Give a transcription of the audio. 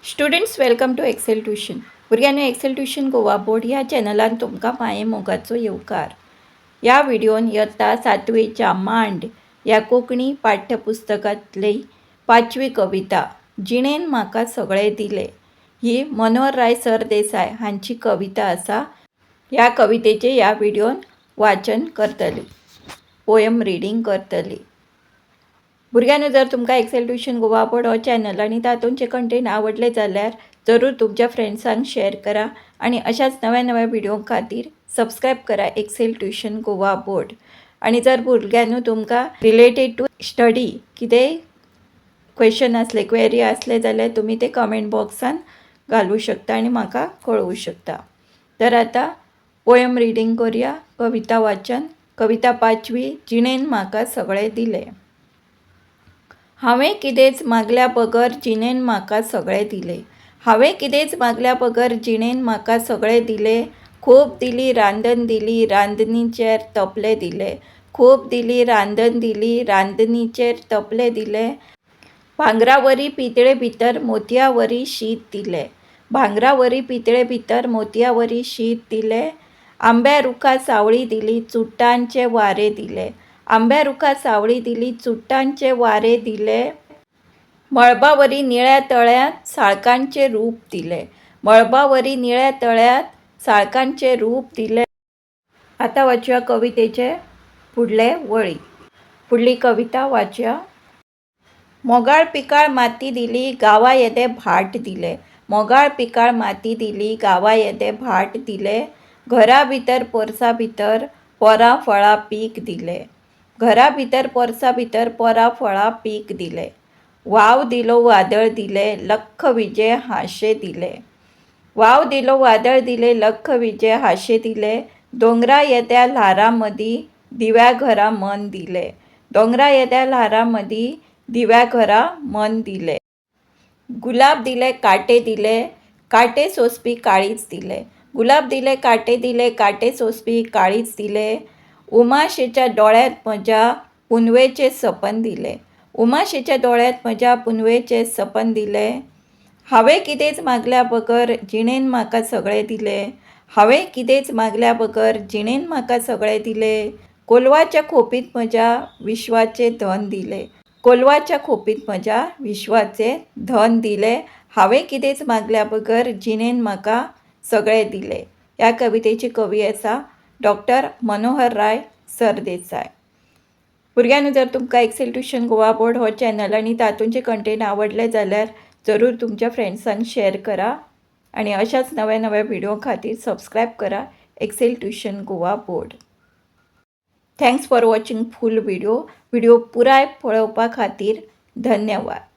Students, welcome to Excel Tuition. भुरग्यांनो, Excel tuition Goa board ह्या चॅनलान तुमकां माये मोगाचो येवकार. ह्या व्हिडियोन इयत्ता सातवेच्या मांड ह्या कोंकणी पाठ्यपुस्तकांतली पांचवी कविता "जिणेन म्हाका सगळें दिलें" ही मनोहरराय सरदेसाय हांची कविता आसा. ह्या कवितेचें ह्या व्हिडियोन वाचन करतली, पोयम रिडींग करतली. भुरग्यांनो, जर तुमकां एक्सेल ट्युशन गोवा बोर्ड हो चॅनल आनी तातूंचे कंटेंट आवडले जाल्यार जरूर तुमच्या फ्रेंड्सांक शेअर करा आणि अशाच नव्या नव्या व्हिडिओ खातीर सबस्क्रायब करा एक्सेल ट्युशन गोवा बोर्ड. आणि जर भुरग्यांनो, तुमकां रिलेटेड टू स्टडी कितेंय क्वेश्चन आसले, क्वेरी आसले जाल्यार तुमी ते कमेंट बॉक्सान घालूं शकता आनी म्हाका कळोवं शकता. तर आतां पोयम रिडींग करुया, कविता वाचन. कविता पांचवी, "जिणेन म्हाका सगळें दिलें". हांवें कितेंच मागल्या बगर जिणेन म्हाका सगळें दिलें. हांवें कितेंच मागल्या बगर जिणेन म्हाका सगळें दिलें. खोप दिली, रांदन दिली, रांदनीचेर तपलें दिलें. खोप दिली, रांदन दिली, रांदनीचेर तपलें दिलें. भांगरावरी पितळे भितर मोतयावरी शीत दिलें. भांगरावरी पितळे भितर मोतयावरी शीत दिलें. आंब्या रुखा सावळी दिली, चुडटांचें वारें दिलें. आंब्या रुखा सावळी दिली, चुडटांचें वारें दिलें. मळबावरी निळ्या तळ्यांत साळकांचें रूप दिलें. मळबावरी निळ्या तळ्यांत साळकांचें रूप दिलें. आतां वाचुया कवितेचे फुडले वळी. फुडली कविता वाचुया. मोगाळ पिकाळ माती दिली, गांवा येदें भाट दिलें. मोगाळ पिकाळ माती दिली, गांवा येदें भाट दिलें. घरा भितर पोरसा भितर पोरां फळां पीक दिलें. घरा भितर पोरसा भितर पोरां फळां पीक दिलें. वाव दिलो, वादळ दिलें, लख्ख विजे हांशें दिलें. वाव दिलो, वादळ दिलें, लख्ख विजे हांशें दिलें. दोंगरा येद्या ल्हारां मदीं दिव्या घरा मन दिलें. दोंगरा येद्या ल्हारां मदीं दिव्या घरा मन दिलें. गुलाब दिले, कांटे दिले, कांटे सोंसपी काळीज दिलें. गुलाब दिले, कांटे दिले, कांटे सोंसपी काळीज दिलें. उमाशेच्या दोळ्यांत म्हज्या पुनवेचें सपन दिलें. उमाशेच्या दोळ्यांत म्हज्या पुनवेचें सपन दिलें. हांवें कितेंच मागल्या बगर जिणेन म्हाका सगळें दिलें. हांवें कितेंच मागल्या बगर जिणेन म्हाका सगळें दिलें. कोलवाच्या खोपींत म्हज्या विश्वाचें धन दिलें. कोलवाच्या खोपींत म्हज्या विश्वाचें धन दिलें. हांवें कितेंच मागल्या बगर जिणेन म्हाका सगळें दिलें. ह्या कवितेची कवी आसा डॉक्टर मनोहरराय सरदेसाय. भुरग्यांनो, जर तुमकां एक्सेल ट्युशन गोवा बोर्ड हो चॅनल आनी तातूंचे कंटेंट आवडले जाल्यार जरूर तुमच्या फ्रेंड्सांक शेअर करा आणि अशाच नव्या नव्या व्हिडिओ खातीर सबस्क्रायब करा Excel tuition Goa board. Thanks for watching full video. Video पुराय पळोवपा खातीर धन्यवाद.